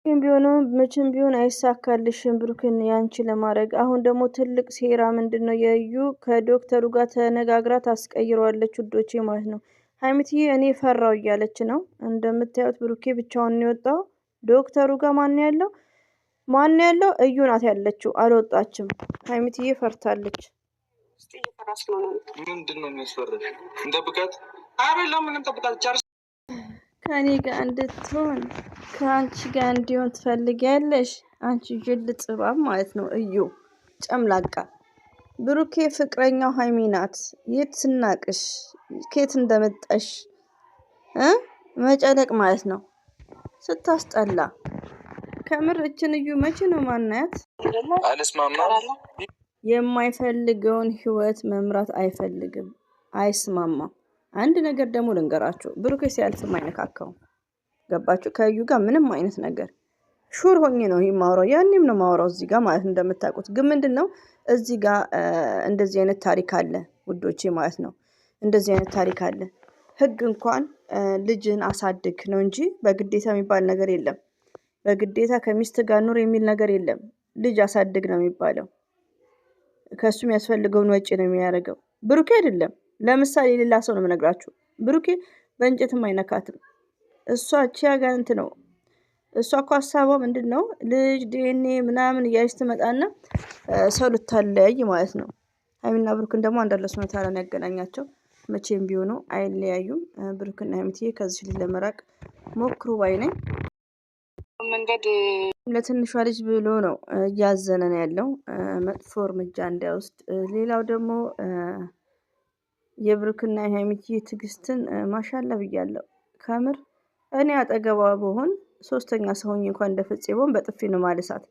ግን ቢሆንም መቼም ቢሆን አይሳካልሽም ብሩክን ያንቺ ለማድረግ። አሁን ደግሞ ትልቅ ሴራ ምንድን ነው? የዩ ከዶክተሩ ጋር ተነጋግራ ታስቀይረዋለች ውዶቼ ማለት ነው። ሀይሚትዬ እኔ ፈራው እያለች ነው። እንደምታዩት ብሩኬ ብቻውን የወጣው ዶክተሩ ጋር ማን ያለው ማን ያለው? እዩ ናት ያለችው፣ አልወጣችም። ሀይሚትዬ ፈርታለች። ምንድን ነው የሚያስፈራሽ? እንጠብቃት። አይደለም እንጠብቃት። ጨርስ። ከእኔ ጋር እንድትሆን ከአንቺ ጋር እንዲሆን ትፈልጊያለሽ? አንቺ ጅል ጥባብ ማለት ነው። እዩ ጨምላቃ ብሩኬ ፍቅረኛው ሀይሚ ናት። የት ስናቅሽ ከየት እንደመጣሽ እ መጨለቅ ማለት ነው። ስታስጠላ ከምር እችን እዩ መቼ ነው ማናያት? አልስማማም። የማይፈልገውን ህይወት መምራት አይፈልግም፣ አይስማማም። አንድ ነገር ደግሞ ልንገራችሁ፣ ብሩኬ ሲያልፍም አይነካካውም። ገባችሁ? ከእዩ ጋር ምንም አይነት ነገር sure ሆኜ ነው ይህ ማውራው፣ ያኔም ነው ማውራው እዚህ ጋር ማለት እንደምታውቁት። ግን ምንድን ነው እዚህ ጋር እንደዚህ አይነት ታሪክ አለ ውዶቼ ማለት ነው። እንደዚህ አይነት ታሪክ አለ። ህግ እንኳን ልጅን አሳድግ ነው እንጂ በግዴታ የሚባል ነገር የለም። በግዴታ ከሚስት ጋር ኑር የሚል ነገር የለም። ልጅ አሳድግ ነው የሚባለው። ከእሱ የሚያስፈልገውን ወጪ ነው የሚያደርገው። ብሩኬ አይደለም። ለምሳሌ ሌላ ሰው ነው የምነግራችሁ። ብሩኬ በእንጨትም አይነካትም። እሷ ቺ አጋንንት ነው። እሷ እኮ ሀሳቧ ምንድን ነው? ልጅ ዲኤንኤ ምናምን እያለች ትመጣና ሰው ልታለያይ ማለት ነው። ሀይሚና ብሩክን ደግሞ አንድ አላህ ሱብሃነሁ ወተዓላ ያገናኛቸው። መቼም ቢሆኑ አይለያዩም። ብሩክና ሀይሚትዬ ከዚች ልጅ ለመራቅ ሞክሩ ባይ ነኝ። መንገድ ለትንሿ ልጅ ብሎ ነው እያዘነ ነው ያለው፣ መጥፎ እርምጃ እንዳይወስድ። ሌላው ደግሞ የብሩክና የሀይሚትዬ ትዕግስትን ማሻላ ብያለሁ። ከምር እኔ አጠገቧ ብሆን ሶስተኛ ሰው ሆኜ እንኳን እንደ ፍፄ ብሆን በጥፊ ነው ማልሳት።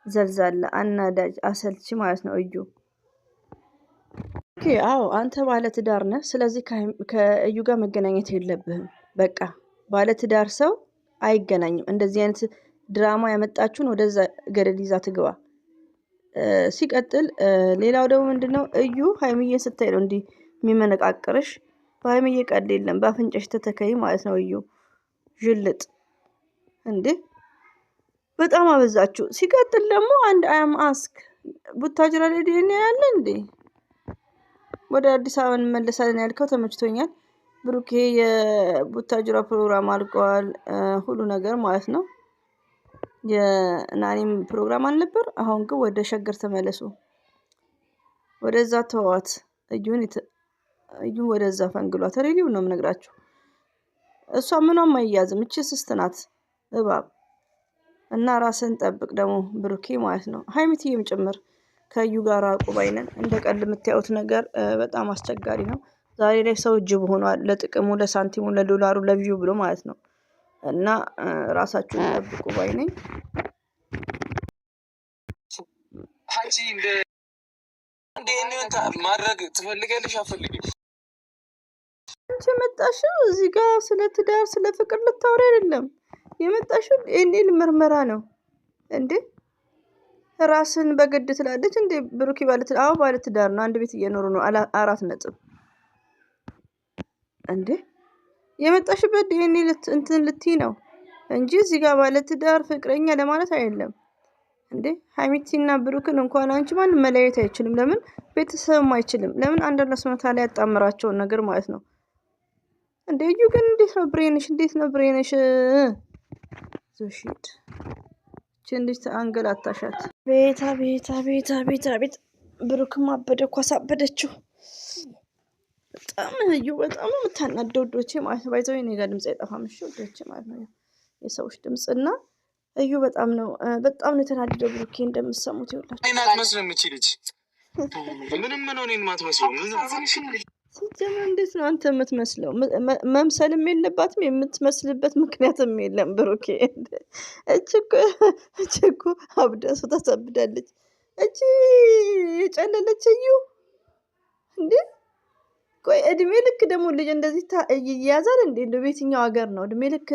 ዘልዛላ፣ አናዳጅ፣ አሰልቺ ማለት ነው እዩ። Okay፣ አዎ አንተ ባለ ትዳር ነህ። ስለዚህ ከእዩ ጋር መገናኘት የለብህም። በቃ ባለ ትዳር ሰው አይገናኝም። እንደዚህ አይነት ድራማ ያመጣችሁን ወደዛ ገደል ይዛ ትግባ። ሲቀጥል ሌላው ደግሞ ምንድን ነው እዩ ሀይሚዬን ስታይ ነው እንዲህ የሚመነቃቅርሽ። በሀይሚዬ ቀልድ የለም፣ በአፍንጫሽ ተተከይ ማለት ነው። እዩ ዥልጥ እንዴ በጣም አበዛችሁ። ሲቀጥል ደግሞ አንድ I'm ask ቡታጅራ ላይ ዲኤንኤ ያለ እንዴ? ወደ አዲስ አበባ እንመለሳለን ያልከው ተመችቶኛል። ብሩኬ የቡታጅራ ፕሮግራም አልቀዋል፣ ሁሉ ነገር ማለት ነው። የናኒም ፕሮግራም አልነበር። አሁን ግን ወደ ሸገር ተመለሱ። ወደዛ ተዋት፣ እዩን እዩን ወደዛ ፈንግሏት። Really ነው የምነግራችሁ። እሷ ምኗም አይያዝም። እቺ ስስት ናት እባብ። እና ራስን ጠብቅ ደግሞ ብሩኬ ማለት ነው። ሀይሚትዬም ጭምር ከእዩ ጋር አቁባይነን እንደ ቀልድ የምታዩት ነገር በጣም አስቸጋሪ ነው። ዛሬ ላይ ሰው ጅብ ሆኗል። ለጥቅሙ፣ ለሳንቲሙ፣ ለዶላሩ፣ ለ view ብሎ ማለት ነው። እና ራሳችሁን ጠብቁ ባይ ነኝ። አንቺ እንደ ዲኤንኤውን ማድረግ ትፈልጊያለሽ? አትፈልጊም? አንቺ የመጣሽው እዚህ ጋር ስለ ትዳር ስለ ፍቅር ልታወሪ አይደለም። የመጣሽው ዲኤንኤ ምርመራ ነው እንዴ? ራስን በግድ ትላለች እንዴ? ብሩኪ አዎ ባለ ትዳር ነው። አንድ ቤት እየኖሩ ነው። አራት ነጥብ እንዴ የመጣሽበት ዲኤንኤ እንትን ልትይ ነው እንጂ እዚህ ጋር ባለ ትዳር ፍቅረኛ ለማለት አይደለም። እንዴ ሀይሚቲና ብሩክን እንኳን አንቺ ማንም መለያየት አይችልም። ለምን ቤተሰብም አይችልም። ለምን አንድ አላህ ሱብሃነሁ ወተዓላ ያጣምራቸውን ነገር ማለት ነው። እንዴ እዩ ግን እንዴት ነው brain ሽ? እንዴት ነው brain ሽ? ዞሽት እችን ልጅ አንገላታሻት። ቤታ ቤታ ቤታ ቤታ ቤት ብሩክም አበደ እኮ አሳበደችው። በጣም እዩ በጣም ነው የምታናደው ውዶቼ ማለት ነው። ባይዘው እኔ ጋር ድምጽ አይጠፋም። እሺ ውዶቼ ማለት ነው የሰዎች ድምጽ እና እዩ በጣም ነው የተናደደው ብሩኬ እንደምትሰሙት ይኸውላችሁ። እኔን አትመስልም እቺ ልጅ ምንም ነው እኔን ማትመስለው ምንም። ሲጀመር እንዴት ነው አንተ የምትመስለው? መምሰልም የለባትም የምትመስልበት ምክንያትም የለም። ብሩኬ እቺ እኮ አብዳ ሰው ታሳብዳለች። እቺ የጨለለች እዩ እንዴ! ቆይ እድሜ ልክ ደግሞ ልጅ እንደዚህ ይያዛል እንዴ? እንደ በየትኛው ሀገር ነው እድሜ ልክ?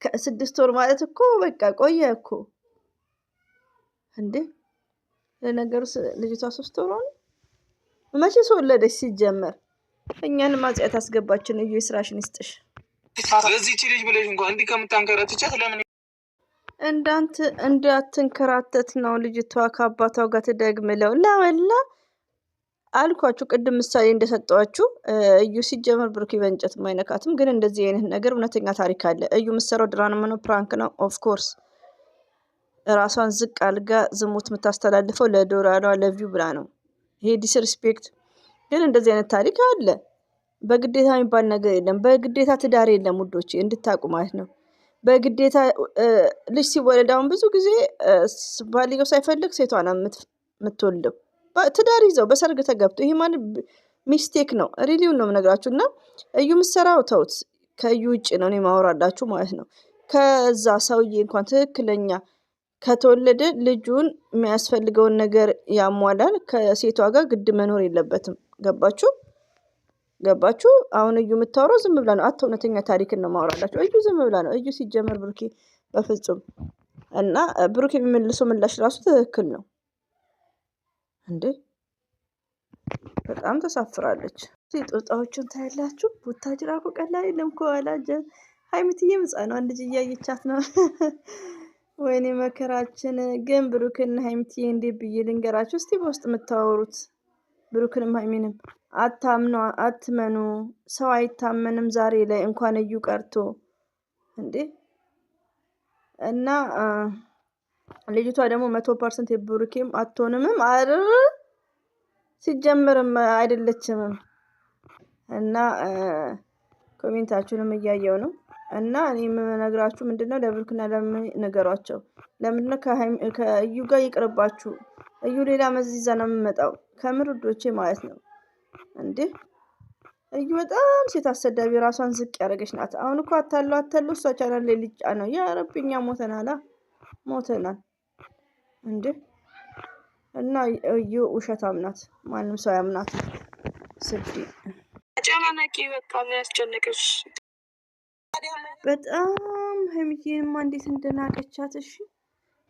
ከ6 ወር ማለት እኮ በቃ ቆየ እኮ እንዴ። ለነገሩ ልጅቷ 3 ወር ሆነ መቼ ወለደች? ሲጀመር እኛን ማጽያት አስገባችን። እዩ የስራሽን ይስጥሽ። ለዚህች ልጅ ብለሽ እንኳን እንዲህ ከምታንከራትቻት ለምን እንዳንት እንዳትንከራተት ነው ልጅቷ ከአባቷ ጋር ትደግምለው ላወላ አልኳችሁ። ቅድም ምሳሌ እንደሰጠኋችሁ እዩ ሲጀመር ብሩኬ በእንጨት አይነካትም። ግን እንደዚህ አይነት ነገር እውነተኛ ታሪክ አለ። እዩ የምትሰራው ድራማ ነው፣ prank ነው። Of course ራሷን ዝቅ አልጋ ዝሙት የምታስተላልፈው ለዶላሯ ለ view ብላ ነው። ይሄ disrespect። ግን እንደዚህ አይነት ታሪክ አለ። በግዴታ የሚባል ነገር የለም። በግዴታ ትዳር የለም ውዶቼ፣ እንድታቁ ማለት ነው። በግዴታ ልጅ ሲወለድ አሁን ብዙ ጊዜ ባልየው ሳይፈልግ ሴቷ ናት የምትወልደው። ትዳር ይዘው በሰርግ ተገብቶ ይሄ ማለት mistake ነው። Really ውን ነው የምነግራችሁ። እና እዩ የምትሰራው ተውት፣ ከእዩ ውጭ ነው እኔ ማወራላችሁ ማለት ነው። ከዛ ሰውዬ እንኳን ትክክለኛ ከተወለደ ልጁን የሚያስፈልገውን ነገር ያሟላል። ከሴቷ ጋር ግድ መኖር የለበትም። ገባችሁ? ገባችሁ? አሁን እዩ የምታወራው ዝም ብላ ነው። አቶ እውነተኛ ታሪክን ነው ማወራላችሁ። እዩ ዝም ብላ ነው። እዩ ሲጀመር ብሩኬ በፍጹም እና ብሩኬ የሚመልሰው ምላሽ ራሱ ትክክል ነው እንዴ! በጣም ተሳፍራለች። ጦጣዎቹን ታያላችሁ። ቡታጅራ እኮ ቀላል የለም። ከኋላ ሀይሚትዬ ሕፃኗን ልጅ እያየቻት ነው። ወይኔ መከራችን። ግን ብሩክና ሀይሚትዬ እንዴት ብዬ ልንገራችሁ እስቲ በውስጥ የምታወሩት ብሩክንም ሀይሚንም አታምኑ፣ አትመኑ። ሰው አይታመንም ዛሬ ላይ እንኳን እዩ ቀርቶ እንዴ። እና ልጅቷ ደግሞ 100% የብሩኬም አትሆንምም፣ አር ሲጀምርም አይደለችምም። እና comment ኣችሁንም እያየው ነው። እና እኔ የምነግራችሁ ምንድነው ለብሩክና ለምን ንገሯቸው። ለምንድነው ከእዩ ጋር ይቅርባችሁ። እዩ ሌላ መዝ ይዛ ነው የምመጣው ከምር ውዶቼ ማለት ነው። እንዴ እዩ በጣም ሴት አሰዳቢ ራሷን ዝቅ ያደረገች ናት። አሁን እኮ አታለው አታለው እሷ ቻናል ላይ ልጫ ነው። ያ ረቢ እኛ ሞተናላ ሞተናል። እንዴ እና እዩ ውሸታም ናት። ማንም ሰው ያምናት። ስዲ ጨናነቂ በቃ ምን ያስጨነቀሽ? በጣም ሀይሚዬንማ እንዴት እንደናቀቻት። እሺ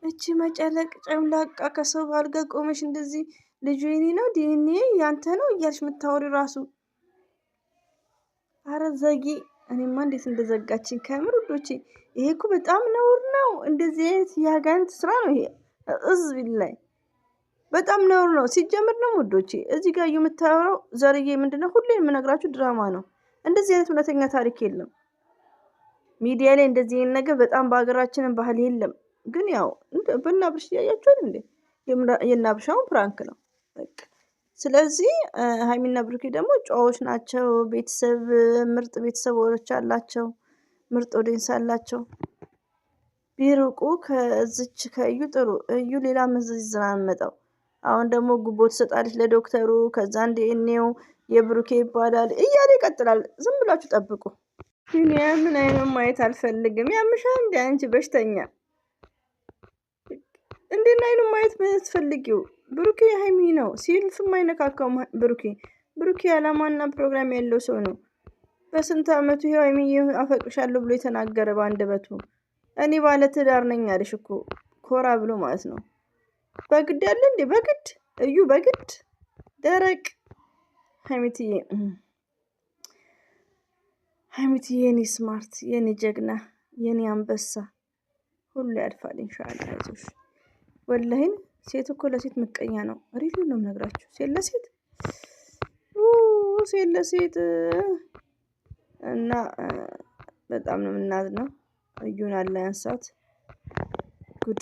እቺ መጨለቅ ጨምላቃ ከሰው ባል ጋር ቆመሽ እንደዚህ ልጁ የኔ ነው ዲኤንኤ ያንተ ነው እያልሽ የምታወሪ ራሱ አረ ዘጊ። እኔማ እንዴት እንደዘጋችኝ ከምር ውዶቼ፣ ይሄ እኮ በጣም ነውር ነው። እንደዚህ አይነት የአጋንንት ስራ ነው ይሄ። እዝ ቢላይ በጣም ነውር ነው። ሲጀምር ነው ውዶቼ፣ እዚህ ጋር የምታወራው ዘርዬ ምንድነው? ሁሌ የምነግራችሁ ድራማ ነው። እንደዚህ አይነት እውነተኛ ታሪክ የለም ሚዲያ ላይ እንደዚህ አይነት ነገር በጣም በሀገራችንን ባህል የለም። ግን ያው በናብርሽ እያያችኋል እንዴ? የናብርሻውን prank ነው በቃ። ስለዚህ ሀይሚና ብሩኬ ደግሞ ጨዋዎች ናቸው። ቤተሰብ ምርጥ ቤተሰቦች አላቸው፣ ምርጥ audience አላቸው። ቢርቁ ከዚች ከእዩ ጥሩ። እዩ ሌላ መዘዝ ይዛ ነው የምመጣው። አሁን ደግሞ ጉቦ ትሰጣለች ለዶክተሩ። ከዛ ዲኤንኤው የብሩኬ ይባላል እያለ ይቀጥላል። ዝም ብላችሁ ጠብቁ። ቢኒያምን አይኑን ማየት አልፈልግም። ያምሻል እንደ አንቺ በሽተኛ እንዴት አይኑን ማየት ምትፈልጊው? ብሩኬ ሀይሚ ነው ሲልፍም አይነካካውም። ብሩኬ ብሩኬ ዓላማና ፕሮግራም ያለው ሰው ነው። በስንት አመቱ ይኸው ሀይሚዬ አፈቅርሻለሁ ብሎ የተናገረ በአንደበቱ። እኔ ባለ ትዳር ነኝ አለሽ እኮ ኮራ ብሎ ማለት ነው። በግድ ያለ እንዴ? በግድ እዩ፣ በግድ ደረቅ ሀይሚትዬ፣ ሀይሚትዬ የኔ smart፣ የኔ ጀግና፣ የኔ አንበሳ፣ ሁሉ ያልፋል ኢንሻአላህ። አይዞሽ። ወላሂን ሴት እኮ ለሴት ምቀኛ ነው። Really ነው የምነግራችሁ። ሴት ለሴት ሴት ለሴት እና በጣም ነው የምናዝነው። እዩን አላ ያንሳት። ጉድ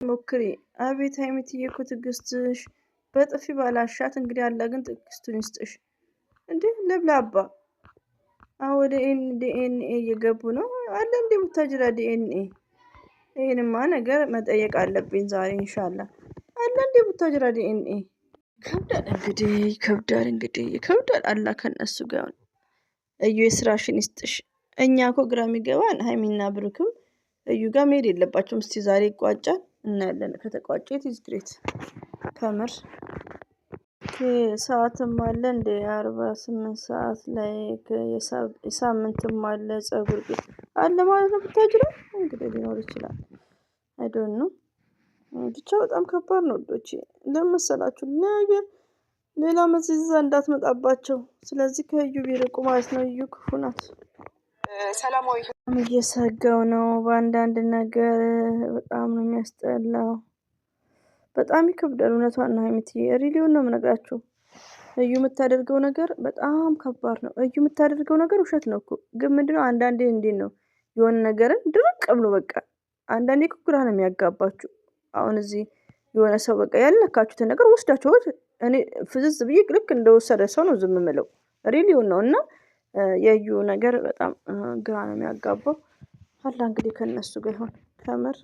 ሞክሪ። አቤት ሀይሚትዬ እኮ ትዕግስትሽ በጥፊ ባላሻት። እንግዲህ አላ ግን ትዕግስቱን ይስጥሽ። እንዴ ለብላባ አሁን ወደ ዲኤንኤ እየገቡ ነው አለ እንዴ ቡታጅራ ዲኤንኤ። ይህንማ ነገር መጠየቅ አለብኝ ዛሬ ኢንሻላ። አለ እንዴ ቡታጅራ ዲኤንኤ። ይከብዳል እንግዲህ ይከብዳል እንግዲህ ይከብዳል። አላህ ከነሱ ጋር እዩ የስራሽን ይስጥሽ። እኛ እኮ ግራ የሚገባን ሀይሚና ብሩክም እዩ ጋር መሄድ የለባቸውም። እስቲ ዛሬ ይቋጫል እናያለን። ከተቋጨ it's great ከምር ሰዓትም አለ እንደ 48 ሰዓት ላይ የሳምንትም አለ ጸጉር ቤት አለ ማለት ነው። ብታጅራ እንግዲህ ሊኖር ይችላል። I don't know ብቻ በጣም ከባድ ነው ውዶቼ። ለምን መሰላችሁ? ነገ ሌላ መዘዝ እንዳትመጣባቸው። ስለዚህ ከእዩ ቢርቁ ማለት ነው። እዩ ክፉ ናት። ሰላማዊ እየሰጋው ነው በአንዳንድ ነገር በጣም ነው የሚያስጠላው። በጣም ይከብዳል። እውነቷን ነው ሀይሚትዬ፣ really ውን ነው የምነግራችሁ። እዩ የምታደርገው ነገር በጣም ከባድ ነው። እዩ የምታደርገው ነገር ውሸት ነው እኮ ግን ምንድነው አንዳንዴ እንዴት ነው የሆነ ነገርን ድርቅ ብሎ በቃ አንዳንዴ እኮ ግራ ነው የሚያጋባችሁ። አሁን እዚህ የሆነ ሰው በቃ ያልነካችሁትን ነገር ወስዳችሁት እኔ ፍዝዝ ብዬ ልክ እንደወሰደ ሰው ነው ዝም ምለው። Really ውን ነው እና የዩ ነገር በጣም ግራ ነው የሚያጋባው። አላ እንግዲህ ከነሱ ጋር ይሆን ከምር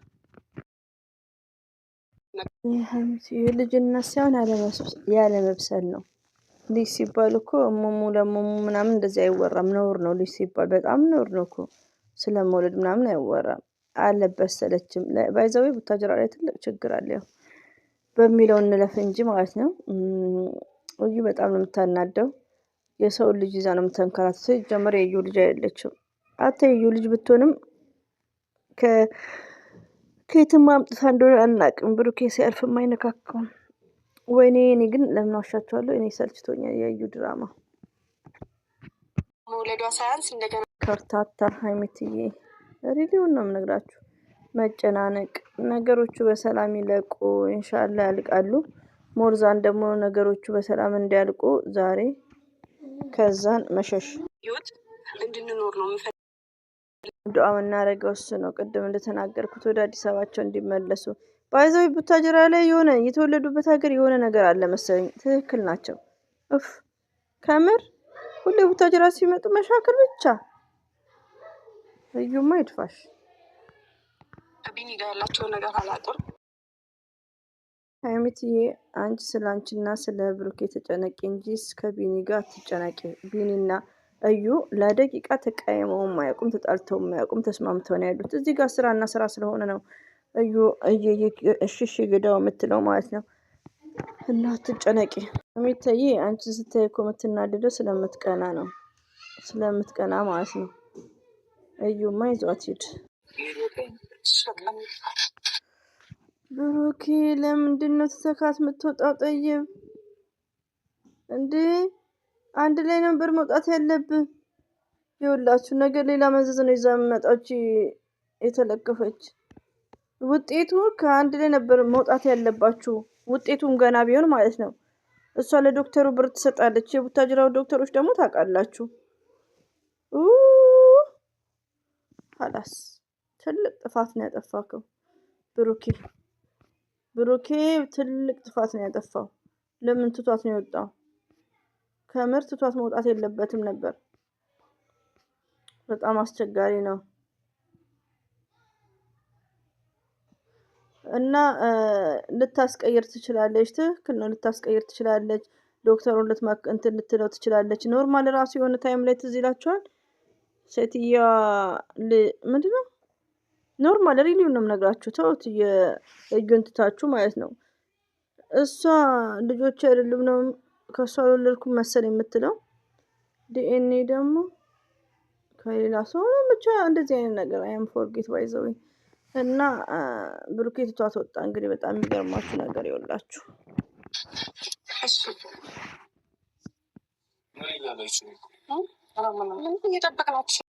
የልጅነት ሳይሆን ያለመብሰል ነው። ልጅ ሲባል እኮ እሙሙ ለሙሙ ምናምን እንደዚህ አይወራም። ነውር ነው። ልጅ ሲባል በጣም ነውር ነው እኮ ስለ መውለድ ምናምን አይወራም። አለበሰለችም። By the way ቡታጅራ ላይ ትልቅ ችግር አለ ያው በሚለው እንለፍ እንጂ ማለት ነው። እዩ በጣም ነው የምታናደው። የሰው ልጅ ይዛ ነው የምተንከራተተው። ሲጀመር የዩ ልጅ አይደለችም። አተ የዩ ልጅ ብትሆንም ከየትም አምጥታ እንደሆነ አናውቅም። ብሩኬ ሲያልፍ አይነካካውም። ወይኔ እኔ ግን ለምን ዋሻቸዋለሁ? እኔ ሰልችቶኛል የዩ ድራማ መውለዷ ሳያንስ እንደገና ከርታታ ሀይሚትዬ really ውን ነው የምነግራችሁ። መጨናነቅ ነገሮቹ በሰላም ይለቁ ኢንሻላ ያልቃሉ። ሞርዛን ደግሞ ነገሮቹ በሰላም እንዲያልቁ ዛሬ ከዛን መሸሽ ህይወት እንድንኖር ነው የምፈልገው። ዱዓ የምናደርገው እሱ ነው። ቅድም እንደተናገርኩት ወደ አዲስ አበባቸው እንዲመለሱ by the way ቡታጅራ ላይ የሆነ የተወለዱበት ሀገር የሆነ ነገር አለ መሰለኝ። ትክክል ናቸው። እፍ ከምር ሁሌ ቡታጅራ ሲመጡ መሻክል ብቻ። እዩማ ይድፋሽ። ከቢኒ ጋር ያላቸውን ነገር አላውቅም። ሀይሚትዬ አንቺ ስለ አንቺና ስለ ብሩኬ ተጨነቂ እንጂ ከቢኒ ጋር አትጨነቂ። ቢኒና እዩ ለደቂቃ ተቃይመውም አያውቁም፣ ተጣልተውም አያውቁም፣ ተስማምተው ነው ያሉት። እዚህ ጋር ስራና ስራ ስለሆነ ነው እዩ እሽሽ ግዳው የምትለው ማለት ነው። እና አትጨነቂ ሀይሚትዬ። አንቺ ስታይ እኮ የምትናደደው ስለምትቀና ነው፣ ስለምትቀና ማለት ነው። እዩማ ይዟት ሂድ። ብሩኬ ለምንድን ነው ትተካት የምትወጣው? ጠይብ እንዴ አንድ ላይ ነበር መውጣት ያለብህ። ይኸውላችሁ ነገር ሌላ መዘዝ ነው ይዛ የምመጣች የተለከፈች ውጤቱ ከአንድ ላይ ነበር መውጣት ያለባችሁ። ውጤቱም ገና ቢሆን ማለት ነው። እሷ ለዶክተሩ ብር ትሰጣለች። የቡታጅራው ዶክተሮች ደግሞ ታውቃላችሁ። ሀላስ ትልቅ ጥፋት ነው ያጠፋከው ብሩኬ። ብሩኬ ትልቅ ጥፋት ነው ያጠፋው። ለምን ትቷት ነው የወጣው? ከምር ትቷት መውጣት የለበትም ነበር። በጣም አስቸጋሪ ነው እና ልታስቀይር ትችላለች። ትክክል ነው፣ ልታስቀይር ትችላለች። ዶክተሩን ልትመክ እንትን ልትለው ትችላለች። Normal ራሱ የሆነ time ላይ ትዝ ይላችኋል። ሴትየዋ ምንድን ነው normal really ውን ነው የምነግራችሁ። ተውት የእጁን ትታችሁ ማለት ነው። እሷ ልጆች አይደሉም ነው ከእሷ አልወለድኩም መሰል የምትለው ዲኤንኤ ደግሞ ከሌላ ሰው ነው። ብቻ እንደዚህ አይነት ነገር I'm forget by the way እና ብሩኬ ትቷት ወጣ። እንግዲህ በጣም የሚገርማችሁ ነገር ይኸውላችሁ እሺ እየጠበቅናችሁ